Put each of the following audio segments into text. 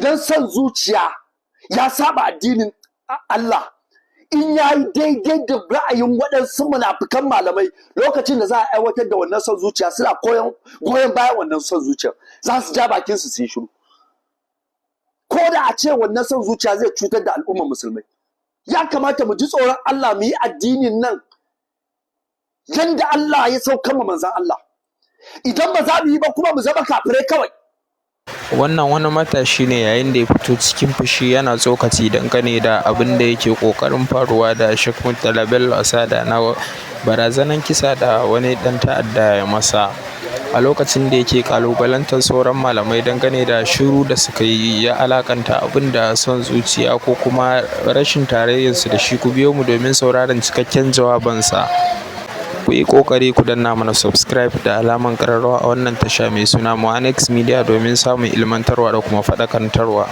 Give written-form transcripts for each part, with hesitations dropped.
Idan son zuciya ya saba addinin Allah, in ya yi daidai da ra'ayin waɗansu munafukan malamai, lokacin da za a aiwatar da wannan son zuciya, suna goyon bayan wannan son zuciya, za su ja bakin su su yi shiru, ko da a ce wannan son zuciya zai cutar da al'ummar musulmai. Ya kamata mu ji tsoron Allah, mu yi addinin nan yanda Allah ya saukar ma manzon Allah. Idan ba za mu yi ba kuma, mu zama kafirai kawai. Wannan wani matashi ne yayin da ya fito cikin fushi yana tsokaci dangane da abin da yake ƙoƙarin faruwa da Sheikh Murtala Bello Asada na barazanan kisa da wani ɗan ta'adda ya masa. A lokacin da yake ƙalubalantar sauran malamai dangane da shiru da suka yi, ya alakanta abin da son zuciya ko kuma rashin tarayyarsu da shi. Ku biyo mu domin sauraron cikakken jawabinsa. Ku yi ƙoƙari ku danna mana subscribe da alaman ƙararrawa a wannan tasha mai suna Moanex Media domin samun ilmantarwa da kuma faɗakantarwa.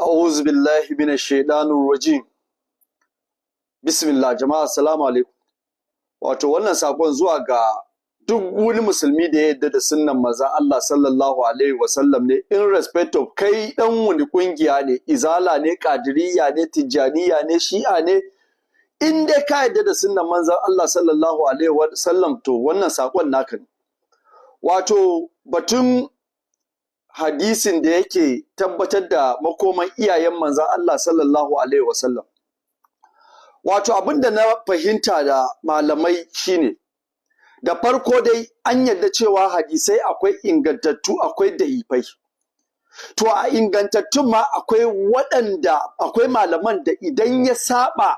أعوذ بالله من الشيطان الرجيم. بسم الله. Jama'a, assalamu alaikum. Wato wannan sakon zuwa ga duk wani musulmi da ya yarda da sunnan manzon Allah sallallahu alaihi wasallam ne, in respect of kai dan wani kungiya ne, Izala ne, Qadiriyya ne, Tijjaniya ne, Shi'a ne, in dai ka yarda da sunnan manzon Allah sallallahu alaihi wasallam, to wannan sakon naka ne. Wato batun hadisin da yake tabbatar da makoman iyayen manzon Allah sallallahu alaihi wasallam. Wato abin da na fahimta da malamai shine, da farko dai an yarda cewa hadisai akwai ingantattu, akwai da'ifai. To a ingantattun ma akwai waɗanda, akwai malaman da idan ya saba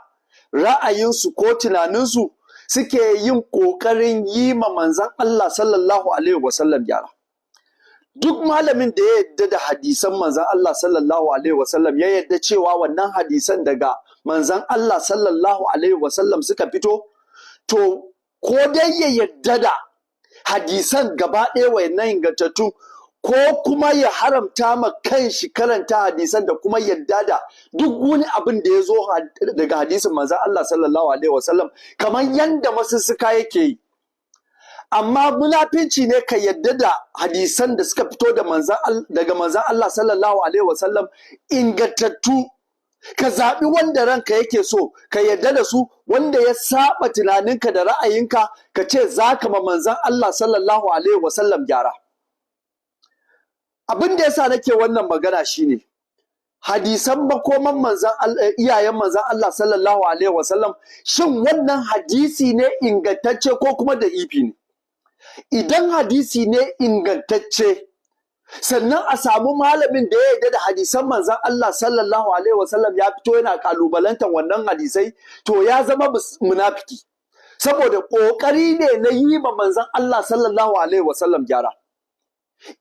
ra'ayinsu ko tunaninsu, suke yin ƙoƙarin yi ma manzon Allah sallallahu alaihi wasallam gyara. Duk malamin da ya yarda da hadisan manzon Allah sallallahu alaihi wasallam, ya yarda cewa wannan hadisan daga manzon Allah sallallahu alaihi wasallam suka fito, to ko dai ya yarda da hadisan gaba ɗaya wayannan ingantattu, ko kuma ya haramta ma kanshi karanta hadisan da kuma yarda da duk wani abin da ya zo daga hadisin manzon Allah sallallahu alaihi wasallam, kamar yanda Masussuka yake yi. Amma munafinci ne ka yadda da hadisan da suka fito da daga manzan Allah sallallahu alaihi wasallam ingantattu, ka zaɓi wanda ranka yake so ka yadda da su, wanda ya saba tunaninka da ra'ayinka ka ce za ka ma manzan Allah sallallahu alaihi wasallam gyara. Abin da yasa nake wannan magana shine, hadisan makoman manzan iyayen manzan Allah sallallahu alaihi wasallam, shin wannan hadisi ne ingantacce ko kuma da ifi ne? Idan hadisi ne ingantacce, sannan a samu malamin da ya yarda da hadisan manzan Allah sallallahu alaihi wasallam ya fito yana kalubalantar wannan hadisai, to ya zama munafiki, saboda ƙoƙari ne na yi ma manzan Allah sallallahu alaihi wasallam gyara.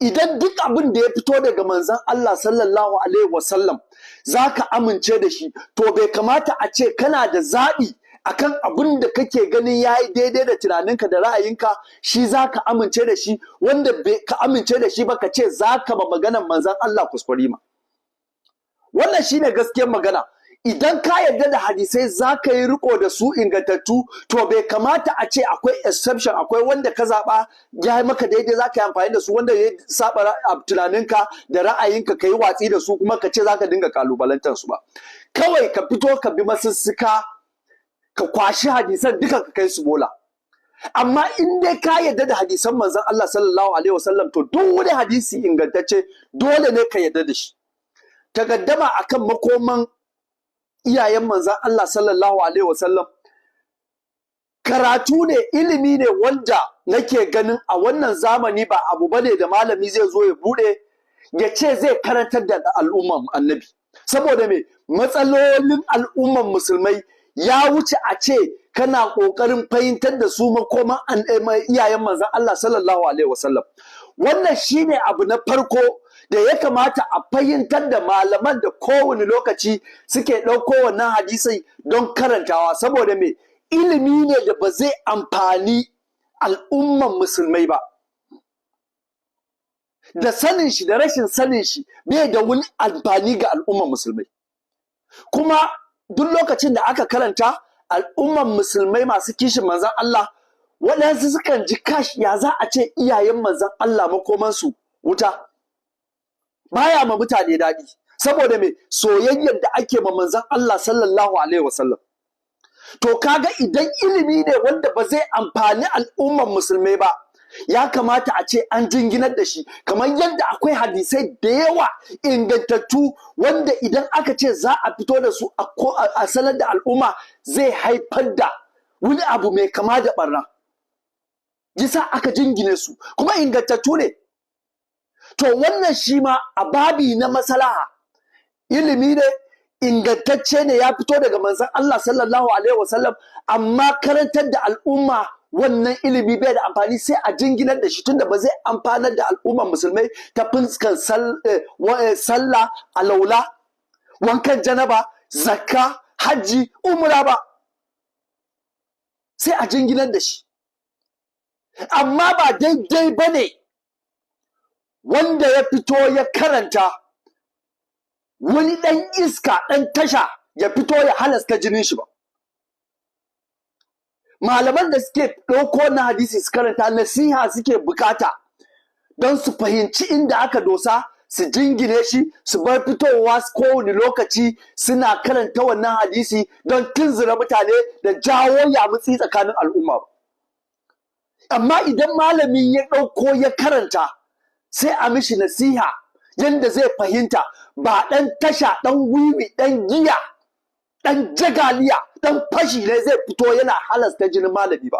Idan duk abin da ya fito daga manzan Allah sallallahu alaihi wasallam zaka amince da shi, to bai kamata a ce kana da zaɓi akan abin da kake ganin yayi daidai da tunaninka da ra'ayinka, shi zaka amince da shi, wanda bai ka amince da shi ba ka ce zaka ma maganan manzan Allah kuskurima. Wannan shine gaskiyar magana. Idan ka yarda da hadisai, za ka yi riko da su ingantattu, to bai kamata a ce akwai exception, akwai wanda ka zaɓa ya yi maka daidai za ka yi amfani da su, wanda ya saba tunaninka da ra'ayinka ka yi watsi da su, kuma ka ce za ka dinga kalubalantar su ba. Kawai ka fito ka bi Masussuka, ka kwashi hadisan duka ka kai su bola. Amma in dai ka yarda da hadisan manzon Allah sallallahu alaihi wasallam, to duk wani hadisi ingantacce dole ne ka yarda da shi. Takaddama akan makoman iyayen manzan Allah sallallahu alaihi wasallam karatu ne, ilimi ne wanda nake ganin a wannan zamani ba abu bane da malami zai zo ya bude ya ce zai karantar da al'umman Annabi. Saboda me? Matsalolin al'umman musulmai ya wuce a ce kana ƙoƙarin fahimtar da su makoman iyayen manzan Allah sallallahu alaihi wasallam. Wannan shine abu na farko da ya kamata a fahimtar da malaman da kowane lokaci suke ɗauko wannan hadisai don karantawa. Saboda me? Ilimi ne da ba zai amfani al'umman musulmai ba. Da sanin shi da rashin sanin shi bai da wani amfani ga al'umman musulmai. Kuma duk lokacin da aka karanta, al'umman musulmai masu kishin manzon Allah, waɗansu sukan ji, "Kash, ya za a ce iyayen manzon Allah makomansu wuta?" Baya ma mutane daɗi, saboda me? Soyayyar da ake ma manzon Allah sallallahu alaihi wasallam. To kaga idan ilimi ne wanda ba zai amfani al'umman musulmai ba, ya kamata a ce an jinginar da shi, kamar yadda akwai hadisai da yawa ingantattu wanda idan aka ce za a fito da su a sanar da al'umma, zai haifar da wani abu mai kama da barna, yasa aka jingine su, kuma ingantattu ne. To wannan shi ma a babi na maslaha, ilimi ne ingantacce ne, ya fito daga manzon Allah sallallahu alaihi wasallam, amma karantar da al'umma wannan ilimi bai da amfani, sai a jinginar da shi, tunda ba zai amfanar da al'ummar musulmai ta fuskan sallah, alaula, wankan janaba, zakka, hajji, umra ba, sai a jinginar da shi. Amma ba daidai ba ne wanda ya fito ya karanta, wani ɗan iska, ɗan tasha ya fito ya halasta jinin shi ba. Malaman da suke ɗauko na hadisi su karanta, nasiha suke bukata don su fahimci inda aka dosa, su jingine shi, su bar fitowa kowane lokaci suna karanta wannan hadisi don tunzura mutane da jawo yamutsi tsakanin al'umma ba. Amma idan malami ya ɗauko ya karanta, sai a mishi nasiha yanda zai fahimta, ba ɗan tasha, ɗan wiwi, ɗan giya, ɗan jagaliya, ɗan fashi ne zai fito yana halasta jinin malami ba.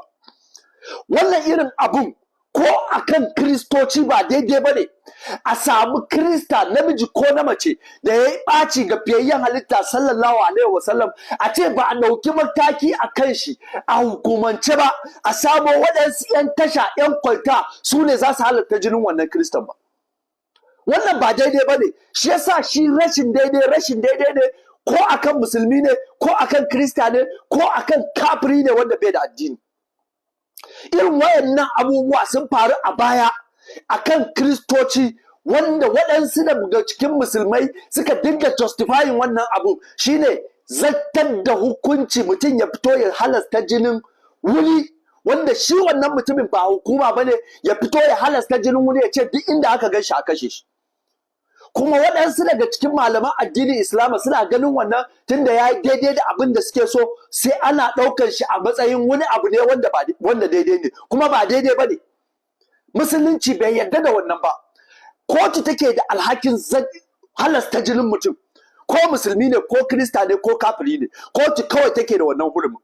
Wannan irin abun ko akan Kiristoci ba daidai ba ne a samu Kirista, namiji ko na mace, da ya yi ɓaci ga fiyayyen halitta sallallahu alaihi wasallam, a ce ba a ɗauki mataki a kan shi a hukumance ba, a samo waɗansu 'yan tasha, 'yan kwalta, su ne za su halatta jinin wannan Kiristan ba. Wannan ba daidai ba ne. Shi yasa shi rashin daidai rashin daidai ne, ko akan musulmi ne, ko akan Kirista ne, ko akan kafiri ne wanda bai da addini. Irin wayannan abubuwa sun faru a baya akan Kiristoci, wanda waɗansu daga cikin musulmai suka dinga justifying wannan abu, shine zartar da hukunci, mutum ya fito ya halasta jinin wani wanda shi wannan mutumin ba hukuma bane, ya fito ya halasta jinin wani, ya ce duk inda aka gan shi a kashe shi. Kuma waɗansu daga cikin malaman addinin Islama suna ganin wannan, tunda ya yi daidai da abin da suke so, sai ana ɗaukar shi a matsayin wani abu ne wanda ba wanda daidai ne, kuma ba daidai ba ne. Musulunci bai yarda da wannan ba. Kotu take da alhakin halasta jinin mutum, ko musulmi ne, ko Kirista ne, ko kafiri ne. Kotu kawai take da wannan hurumin.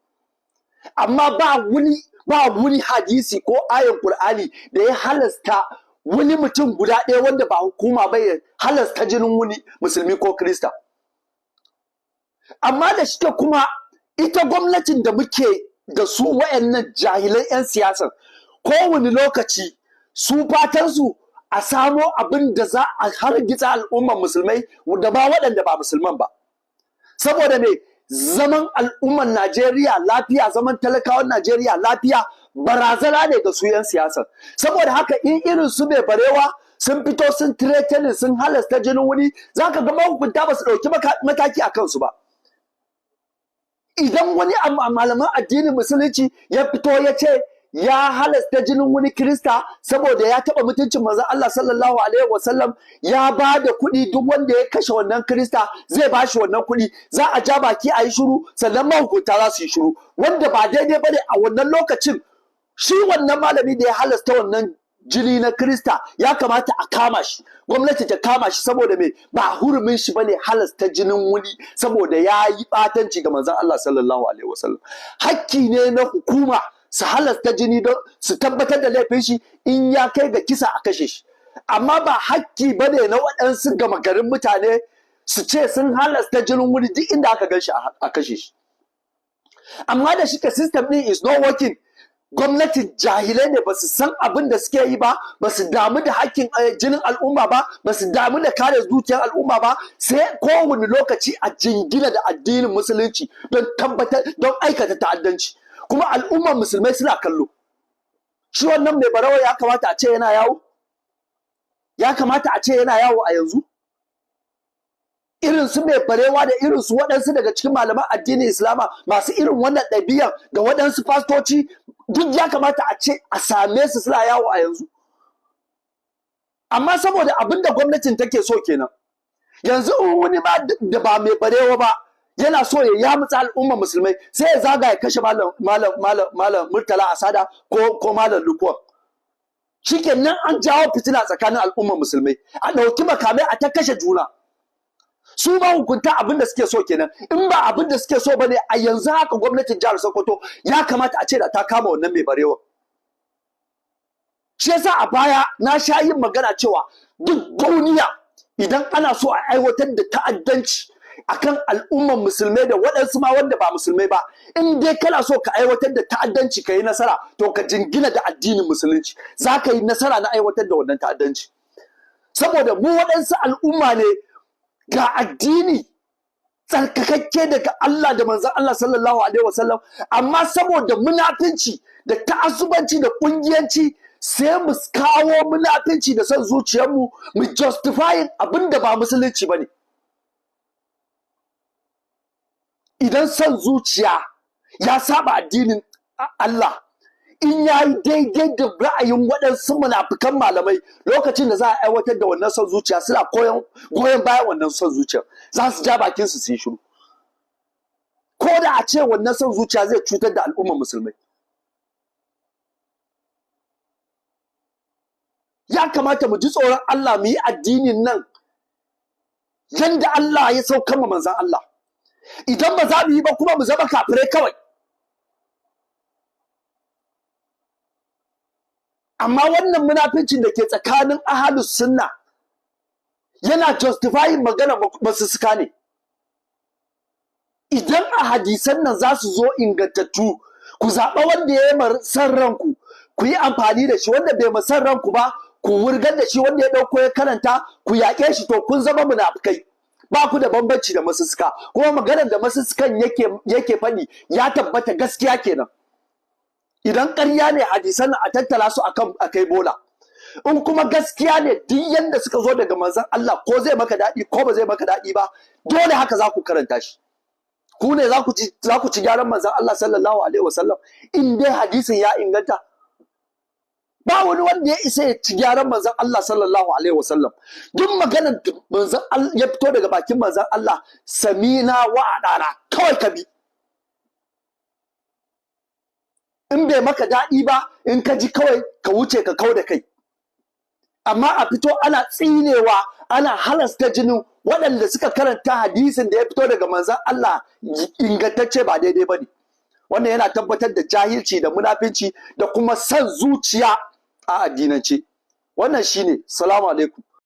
Amma ba wani hadisi ko ayan Qur'ani da ya halasta wani mutum guda ɗaya wanda ba hukuma ba ya halasta jinin wani musulmi ko Kirista. Amma da shike kuma ita gwamnatin da muke da su, wayannan jahilan 'yan siyasar, kowane lokaci su fatansu a samo abin da za a hargitsa al'ummar musulmai da ba waɗanda ba musulman ba. Saboda me? Zaman al'ummar Najeriya lafiya, zaman talakawan Najeriya lafiya barazana ne ga su 'yan siyasar. Saboda haka in irin su mai barewa sun fito sun threatening, sun halasta jinin wani, zaka ga mahukunta ba su ɗauki mataki a kansu ba. Idan wani malaman addinin musulunci ya fito ya ce ya halasta jinin wani Kirista saboda ya taɓa mutuncin manzon Allah sallallahu alaihi wasallam, ya ba da kuɗi, duk wanda ya kashe wannan Kirista zai ba shi wannan kuɗi, za a ja baki a yi shiru, sannan mahukunta za su yi shiru, wanda ba daidai bane. A wannan lokacin shi wannan malami da ya halasta wannan jini na Kirista ya kamata a kama shi, gwamnati ta kama shi. Saboda me? Ba hurumin shi bane halasta jinin wani saboda ya yi batanci ga manzon Allah sallallahu alaihi wasallam. Hakki ne na hukuma su halasta jini don su tabbatar da laifin shi, in ya kai ga kisa a kashe shi. Amma ba hakki bane na waɗansu gama garin mutane su ce sun halasta jinin wani, duk inda aka gan shi a kashe shi. Amma da shike system din is not working, gwamnatin jahilai ne, ba su san abin da suke yi ba, ba su damu da hakkin jinin al'umma ba, ba su damu da kare dukiyar al'umma ba, sai kowane lokaci a jingina da addinin musulunci don tabbatar don aikata ta'addanci, kuma al'ummar musulmai suna kallo. Shi wannan mai barawa ya kamata a ce yana yawo? Ya kamata a ce yana yawo a yanzu? Irin su mai barewa da irin su waɗansu daga cikin malaman addinin Islama masu irin wannan ɗabi'an da waɗansu fastoci, duk ya kamata a ce a same su suna yawo a yanzu? Amma saboda abin da gwamnatin take so kenan. Yanzu in wani ma da ba mai barewa ba yana so ya yamutsa al'umma musulmai, sai ya zaga ya kashe Malam Malam Malam Malam Murtala Asada ko Malam Lukuwa. Shikenan, an jawo fitina tsakanin al'umma musulmai, a ɗauki makamai a ta kashe juna. Su ma hukunta abin da suke so kenan. In ba abin da suke so bane, a yanzu haka gwamnatin jihar Sokoto ya kamata a ce da ta kama wannan mai barewa. Shi yasa a baya na sha yin magana cewa duk duniya idan ana so a aiwatar da ta'addanci akan al'umman musulmai da waɗansu ma wanda ba musulmai ba, in dai kana so ka aiwatar da ta'addanci ka yi nasara, to ka jingina da addinin Musulunci, za ka yi nasara na aiwatar da wannan ta'addanci. Saboda mu waɗansu al'umma ne, ga addini tsarkakakke daga Allah da manzon Allah sallallahu alaihi wasallam, amma saboda munafinci da ta'assubanci da kungiyanci, sai mu kawo munafinci da son zuciyarmu mu justifying abin da ba Musulunci bane. Idan son zuciya ya saba addinin Allah, in ya yi daidai da ra'ayin waɗansu munafikan malamai, lokacin da za a aiwatar da wannan son zuciya, suna goyon bayan wannan son zuciya, za su ja bakin su su yi shiru, ko da a ce wannan son zuciya zai cutar da al'ummar musulmai. Ya kamata mu ji tsoron Allah, mu yi addinin nan yanda Allah ya saukar ma manzon Allah. Idan ba za mu yi ba kuma, mu zama kafirai kawai. Amma wannan munafincin da ke tsakanin ahalus sunna yana justifying magana masussuka ne. Idan a hadisan nan za su zo ingantattu, ku zaɓa wanda ya yi san ranku ku yi amfani da shi, wanda bai ma san ranku ba ku wurgar da shi, wanda ya ɗauko ya karanta ku yaƙe shi, to kun zama munafukai, ba ku da bambanci da masussuka. Kuma maganar da masussukan yake faɗi ya tabbata gaskiya kenan. Idan ƙarya ne hadisan nan, a tattala su akan akai bola. In kuma gaskiya ne, duk yanda suka zo daga manzon Allah, ko zai maka daɗi ko ba zai maka daɗi ba, dole haka za ku karanta shi. Ku ne za ku ci gyaran manzon Allah sallallahu alaihi wasallam? In dai hadisin ya inganta, ba wani wanda ya isa ya ci gyaran manzon Allah sallallahu alaihi wasallam. Duk maganar da manzon Allah ya fito daga bakin manzon Allah, samina wa adana, kawai ka bi. In bai maka daɗi ba, in ka ji kawai ka wuce, ka kau da kai. Amma a fito ana tsinewa, ana halasta jinin waɗanda suka karanta hadisin da ya fito daga manzon Allah ingantacce, ba daidai ba ne. Wannan yana tabbatar da jahilci da munafinci da kuma son zuciya a addinance. Wannan shine. Salamu alaikum.